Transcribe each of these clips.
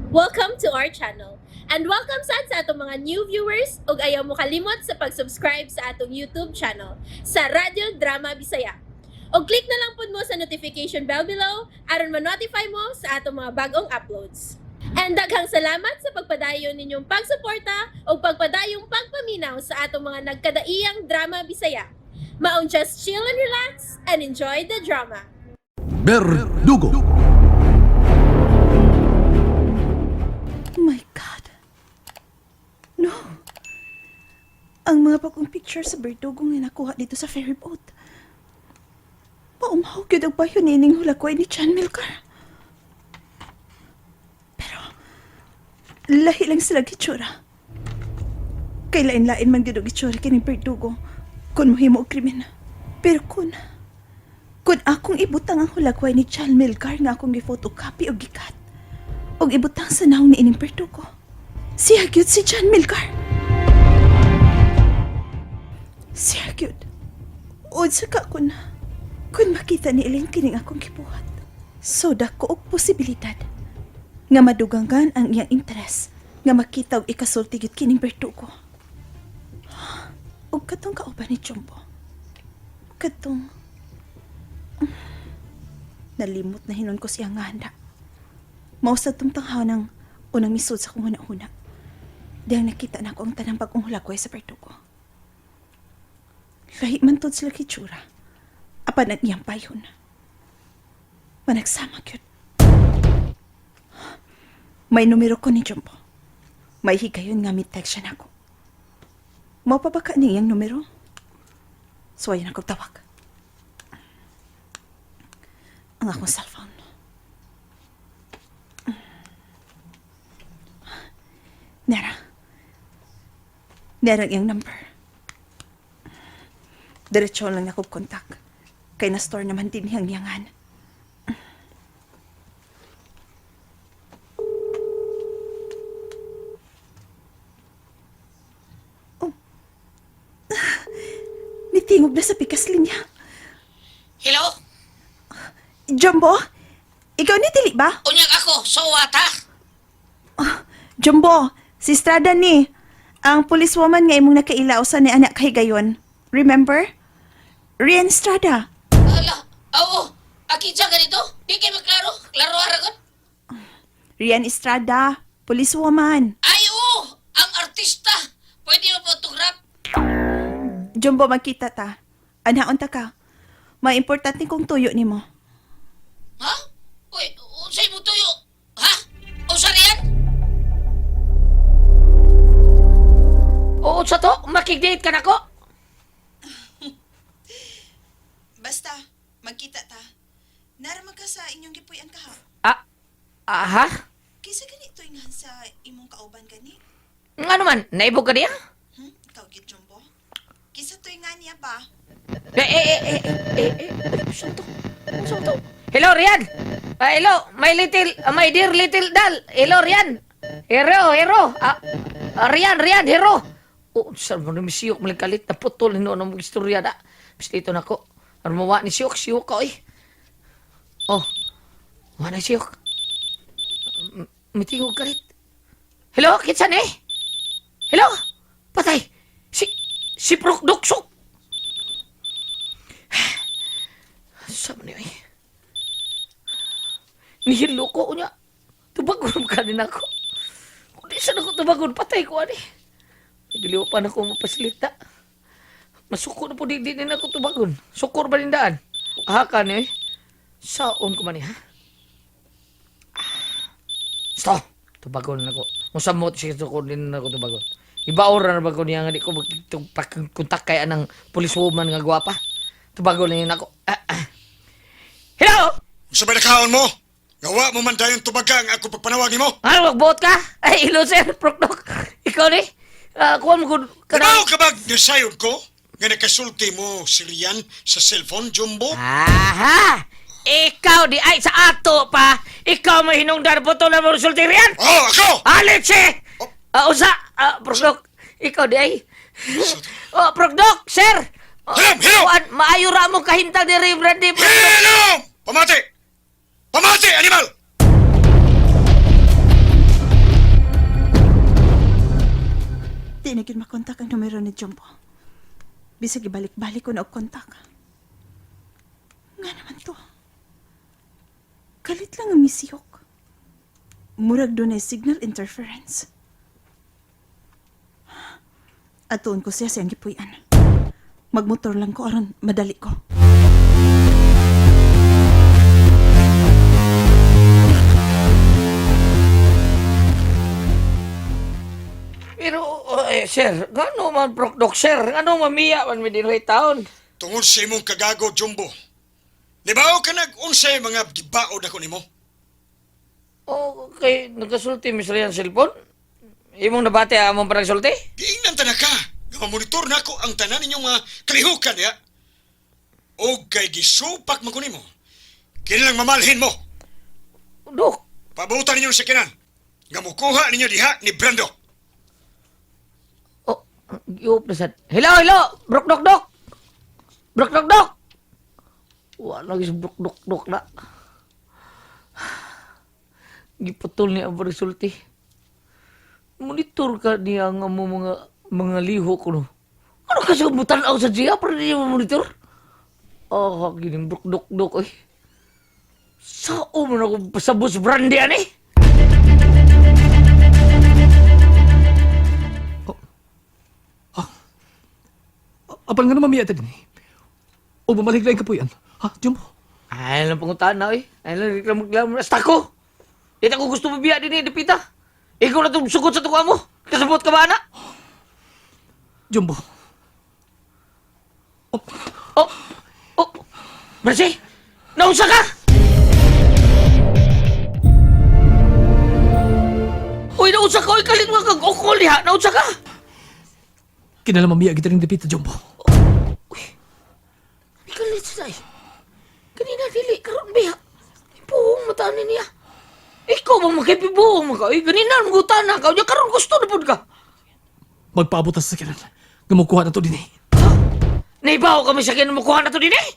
Welcome to our channel. And welcome sad sa atong mga new viewers ug ayaw mo kalimot sa pag-subscribe sa atong YouTube channel sa Radyo Drama Bisaya. Og click na lang pud mo sa notification bell below aron ma-notify mo sa atong mga bagong uploads. And daghang salamat sa pagpadayon ninyong pagsuporta ug pagpadayong pagpaminaw sa atong mga nagkadaiyang drama Bisaya. Maong just chill and relax and enjoy the drama. Berdugo. My God. No. Ang mga bagong picture sa berdugo nga nakuha dito sa ferry boat. Paumhaw gyud ang bayo nining hulakway ni Chan Milcar. Pero, lahi lang sila gitsura. Kay lain-lain man gyud og itsura kining berdugo kung mohimo og krimen. Pero kung akong ibutang ang hulagway ni Chan Milcar nga akong gi-photocopy og gikat, og ibutang sa nawong ni ining berdugo, siya gyud si John Milcar. Siya gyud. Unsa ka kun makita ni Elaine kining akong gibuhat. So dako og posibilidad nga madugangan ang iyang interes nga makita og ikasulti gyud kining berdugo. Og katong kauban ni Jumbo. Katong nalimot na hinon ko siya nga handa. Mao sa tong tanghaw ng unang misud sa kong huna-huna. Diyang nakita na ako ang tanang bagong hulagway sa berdugo. Lahi man tod sila kitsura. Apan ang iyang payon. Managsama gyud. May numero ko ni Jumbo. May higayon nga mi-text siya nako. Mao pa ba ka ni iyang numero? So ayan ako tawag. Ang akong cellphone. Nera. Nera ang iyang number. Diretso lang ako kontak. Kay na-store naman din niyang niyangan. Oh. Nitingog na sa pikas linya. Hello? Jumbo? Ikaw ni dili ba? Unyag ako, so what ha? Jumbo, si Estrada ni. Ang policewoman nga imong nakaila usa ni anak kay gayon. Remember? Rian Estrada. Ala, oo, akin siya ganito? Di kayo maklaro, klaro haragon. Rian Estrada, policewoman. Ay, oo, ang artista. Pwede mo photograph? Jumbo, magkita ta. Anaon ta ka. May importante kong tuyo nimo. Ha? Uy, unsay mo tuyo? Ha? Unsa riyan? Oo, sa to? Makig-date ka na ko? Basta, magkita ta. Naraman ka sa inyong gipuy-an ka ha. Ah, aha? Kaysa ganito ingan sa imong kauban gani? Nga naman, naibog ka niya? Ikaw gid Jumbo. Kaysa to'y nga niya ba? Eh, eh, eh, eh, eh, eh, eh, saan to? Saan to? Hello, Rian! Ah, hello, my little, my dear little doll. Hello, Rian! Hero, hero! Ah, ah, Rian, Rian, hero! Oh, saan mo na siyok maling kalit? Naputol ni noon ang mga istorya na. Dito na ko. Ano mawa ni siyok? Siyok ko, eh. Oh, wa na siyok. Mitingog kalit. Hello, kitsan eh? Hello? Patay! Si Prok Duksok! Sa man eh. Nihilo ko niya. Tubagon ka din ako. Kung di sa ako tubagon, patay ko ani. Giliw pa na ko mapasilita. Masuko na po di din ako tubagon. Sukor ba din daan? Haka ni eh. Saon ko man ni ha? Ah. Stop! Tubagon na ko. Musamot siya ko din na ako tubagon. Ibaor na ba ko niya nga di ko magkontak kay anang policewoman nga gwapa. Tubagon na yun ako. Ah, ah. Hello! Unsa ba nakaon mo? Gawa mo man dayon tubaga ang ako pagpanawag nimo. Ano, magbuot ka? Ay, hello sir, Prokdok. Ikaw ni? Ah, kuha mo kung... Kabaw ka ba nasayod ko? Nga nakasulti mo si Rian sa cellphone, Jumbo? Aha! Ikaw di ay sa ato pa! Ikaw may hinungdan po na mo resulti riyan! Oh, ako! Alexe! Oh. Ah, usa! Ah, Prokdok, ikaw di ay... Oh, Prokdok, sir! Oh, Hilom, hilom! Kuan, maayo ra mo kahintang ni Reverend di Prokdok. Hello! Pamati! Pamati, animal! gyud makontak ang numero ni Jumbo. Bisag ibalik-balik ko na og kontak. Nga naman to. Kalit lang ang misiyok. Murag dunay signal interference. Atuon ko siya sa iyang gipuy-an. Magmotor lang ko aron madali ko. Pero, eh, sir, ngano man, Brokdok, sir? Ngano mamiya man mi dinhi taon? Tungod sa imong kagago, Jumbo. Nibaw ka nag-unsay mga gibaod ako nimo? O, kay nagkasulti mi sa iyang cellphone? Imong nabati among panagsulti? Giingnan ta na ka. Nga monitor nako ang tanan ninyong mga kalihukan diha. Og kay gisupak man ko nimo. Kini lang mamalhin mo. Dok, Pabutan ninyo sa kinan. Nga mukuha ninyo diha ni Brando. oh, giup na sad. Hello, hello! Brokdok, dok! Brokdok, dok! Wala lagi sa brokdok, dok na. Giputol niya ang panagsulti. Monitor ka niya ang amo mga liho ko no. Ano kasi mutan-aw sa siya pero di mo monitor? Oh, gining brokdok, dok eh. Sao man ako pasabos brandy ani? Apan nga naman miya ta din eh. O bumalik lang kapuyan. Ha, Jumbo? Ay, lang pangutaan na, oy. Ay, lang reklamo-reklamo. Asta ko! Di ko gusto mabiya din eh, dipita. Ikaw na itong sugod sa tuwa mo. Kasabot ka ba, ana? Jumbo. Oh! Oh! Mercy! Nausa ka! Uy, nausa ka! Uy, kalit mo kag okol diha! Nausa ka! Kinala mamiya kita rin dipita, Jumbo. Uy, kalit siya eh. Kanina dili, karon biya. Ibuong mata ni niya. Ikaw ba makipibuong mo ka? Uy, kanina ngutan na ka. Unya karon gusto na pud ka. Magpaabot ta sa sakinan. Nga mukuha na to din eh. Naibaw kami sa kinumukuha na to din eh.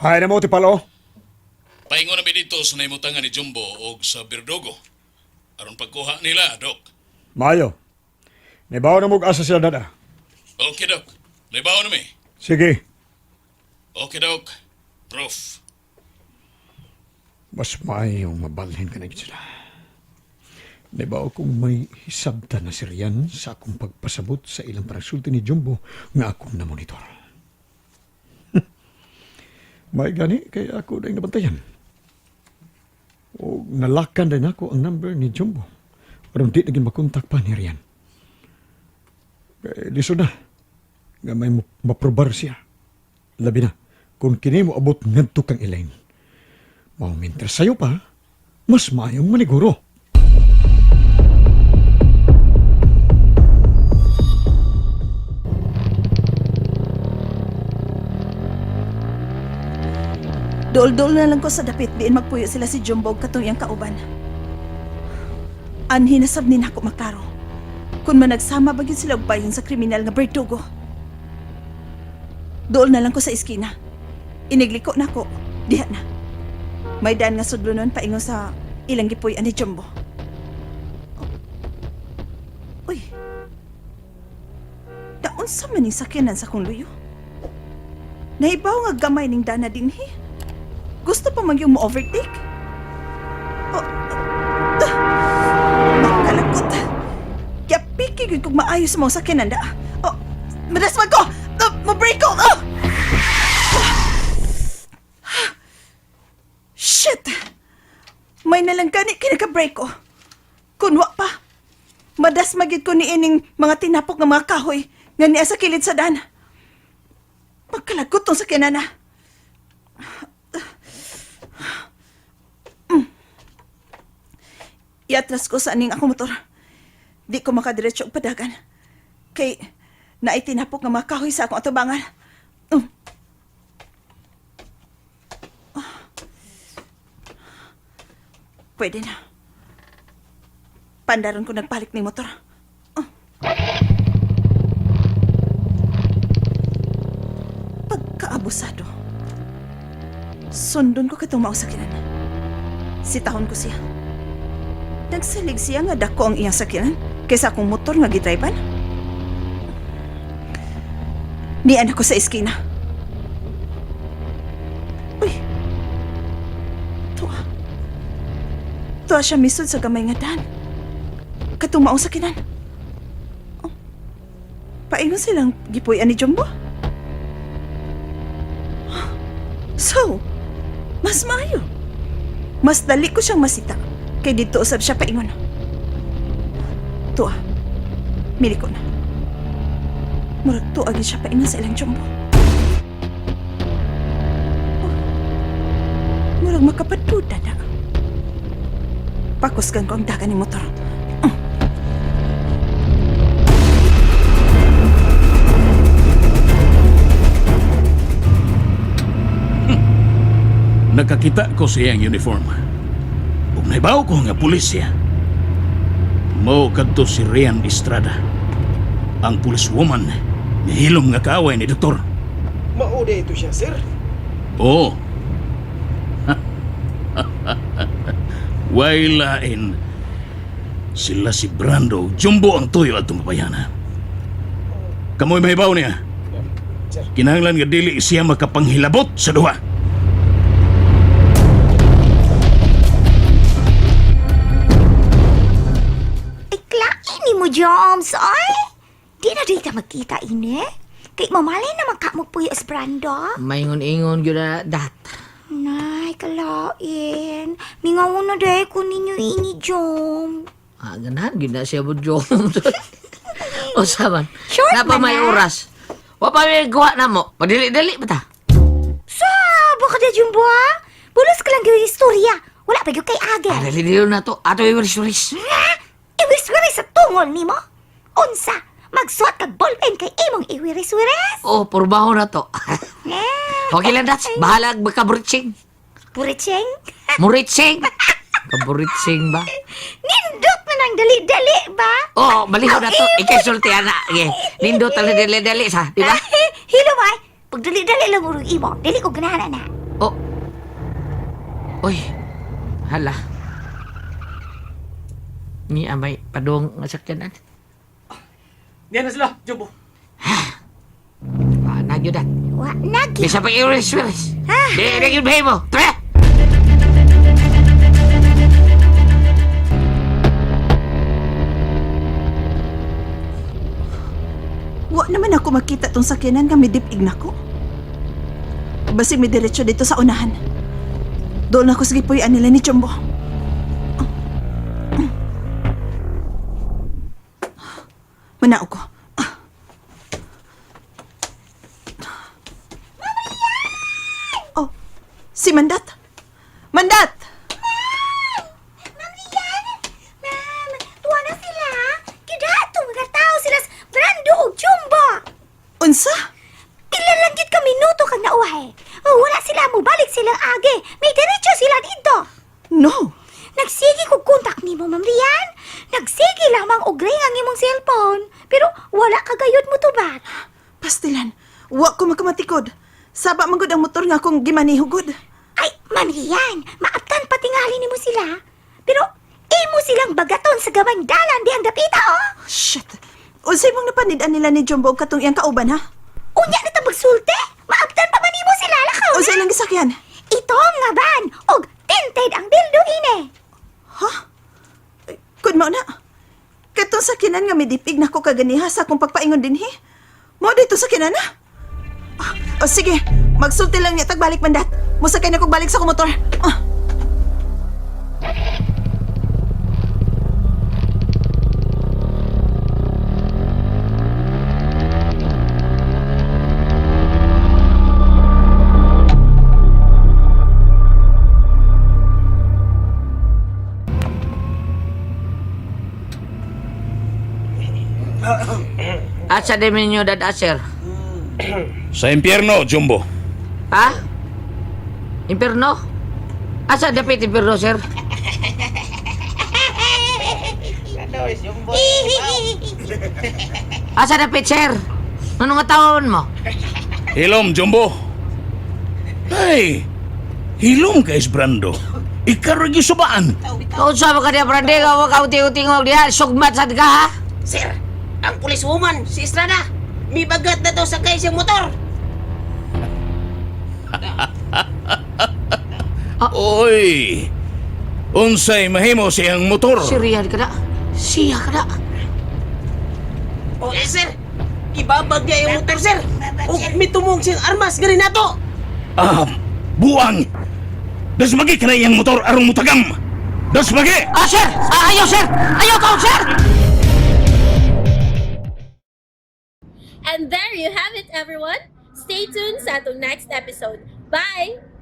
Hay na mo, Tipalo. Paingon na mi dito sa naimutangan ni Jumbo og sa Birdogo. Aron pagkuha nila, Dok. Mayo. Nibaw na mo asa sila dada. Okay, Dok. Naibaw na mi. Sige. Okay, Dok. Prof. Mas maayong mabalhin ka na gid sila. Nibaw kung may hisabta na si Rian sa akong pagpasabot sa ilang paragsulti ni Jumbo nga akong namonitor. May gani kay ako na nabantayan. O nalakan din ako ang number ni Jumbo. Aron di naging makontak pa ni Rian. Kay lisod na nga may maprobar siya. Labi na, kung kini mo abot ngadto kang Elaine. Mao mientras sayo pa, mas maayong maniguro. Dool-dool na lang ko sa dapit diin magpuyo sila si Jumbo ug katong iyang kauban. Anhi nasab ni nako maklaro. Kung managsama ba gyud sila og bayon sa kriminal nga Bertugo. Dool na lang ko sa iskina. Inigliko nako, diha na. May daan nga sudlonon paingon sa ilang gipuy-an ni Jumbo. Oh. Uy. Daon sa man ning sakyanan sa kong luyo. Nahibaw nga gamay ning dana dinhi. Gusto pa man yung mo-overtake? Oh, ah, Makalakot. Kaya piki gyud kog maayo sa mga sakyanan da. Oh, madasmag ko! Oh, mo-break ko! Oh! Shit! May nalang gani kinaka-break ko. Kunwa pa. Madasmag gyud ko ni ining mga tinapok nga mga kahoy nga niya sa kilid sa dan. Magkalagot tong sakyanan na. Iatras ko sa aning akong motor. Di ko makadiretso og padagan. Kay naay tinapok nga mga kahoy sa akong atubangan. Ah. Pwede na. Pandaron ko nagpalit ng motor. Pagkaabusado. Sundon ko katong mausakinan. Sitahon ko siya. Nagsalig siya nga dako ang iyang sakyanan kaysa akong motor nga gidriban. Nian ako sa eskina. Uy. Tuwa. Tuwa siya misod sa gamay nga dan. Katumaong sakinan. Oh. Paingon silang gipuy-an ni Jumbo. So, mas maayo. Mas dali ko siyang masita kay dito usab siya paingon. Tuwa. Mili ko na. Murag tuwa gyud siya paingon sa ilang jumbo. Oh. Murag makapaduda na. Pakusgan ko ang dagan ni motor. Nakakita ko sa iyang uniform. Ug nahibaw ko nga pulis siya. Mao kadto si Rian Estrada. Ang policewoman nga hilom nga kaaway ni doktor. Mao ito siya, sir. Oo. Way lain. Sila si Brando, jumbo ang tuyo at tumapayana. Kamoy mahibaw niya. Sir. Kinahanglan nga dili siya makapanghilabot sa duha. Ay, ni mo, Joms, ay! Di na dita magkita, ine. Kay mamalay naman ka mo puyo Brando. Maingon-ingon gyud na dat. Nay, kalain. Mingaw na dahil ko ninyo ini, Jom. Ah, ganahan gyud na siya mo Joms. O saman. Short Napa man may na. oras. Wa pa may gawa na mo. Padili-dali pa ta. Sabo ka na, Jumbo, ha? Bulos ka lang yung istorya. Wala pa yung kay Age. Ah, dali-dali na to. Ato iwiris-wiris. Ha? Iwiris-wiris sa tungol nimo? Unsa? Magsuot kag ballpen kay imong iwiris-wiris? Oh, purbaho na to. Eh, Okay lang, Dats. Bahala magkaburitsing. Puritseng? Muritsing. Kaburitsing ba? Nindot na ng dali-dali ba? Oh, baliho na to. Ikay sulti ana. Okay. Nindot ang dali-dali sa, di ba? Hilo ba? Pag dali-dali lang urong imo, dali ko ganahan na. Oh. Uy. Hala. Ni amay padung nga sakyanan. Diyan na sila, Jumbo. Ah, nagyudat. Wa nagi. Bisa pa iwiris-wiris. Di, di, di, mo. Tara! Wa naman ako makita tong sakyanan nga midipig nako. Basig may diretso dito sa unahan. Doon ako sa gipuy-an nila ni Jumbo. Manao ko. Oh, si Mandat. Mandat! Ma'am Lian! Ma'am, tuwa na sila. Kidato mga tao sila sa Brando ug Jumbo. Unsa? Pila lang gyud ka minuto kag nauhay. Oh, wala sila mobalik silang age. May diretso sila dito. No. Nagsige kog kontak nimo, Ma'am Lian. Nagsige lamang og ring ang imong cellphone. Pero wala ka gayud mo tubag. Pastilan, wa ko makamatikod. Saba man gud ang motor nga akong gimanihugod. Ay, Ma'am Lian, maaptan patingali nimo sila. Pero imo silang bagaton sa gawang dalan diyang dapita, oh. Shit. Unsay mong napanid-an nila ni Jumbo og katong iyang kauban ha? Unya na ta magsulti. Maaptan pa man nimo sila lakaw. Unsay ilang gisakyan? Itom nga ban og tinted ang dildo ine. Ha? Kun mao na. Katong sakyanan nga midipig nako kaganiha sa akong pagpaingon dinhi. Mao dito sakyanan na. Ah, o sige, magsulti lang niya tagbalik mandat. Musakay na kog balik sa akong motor. Ah. Asa din ninyo dad sir? Sa impyerno, Jumbo. Ha? Imperno? Asa dapit imperno, sir? Asa dapit, sir? Ano nga tawon mo? Hilom, Jumbo. Ay, hilom kay Brando. Ikaw ra subaan. Unsa ba ka diya, Brande? Nga ka uting-utingog diha. Sugmat sad ka, ha? Sir, ang policewoman, si Estrada, may bagat na daw sa kay siyang motor. Oy! Unsay mahimo siyang motor? Si Rian ka na. Siya ka na. O eh, sir, ibabag niya yung motor, sir. O may tumong siyang armas, gani nato. Ah, buang! Dasmagi ka na iyang motor aron mutagam! Dasmagi! Ah, sir! Ah, ayaw, sir! Ayaw ka, sir! And there you have it, everyone. Stay tuned sa atong next episode. Bye!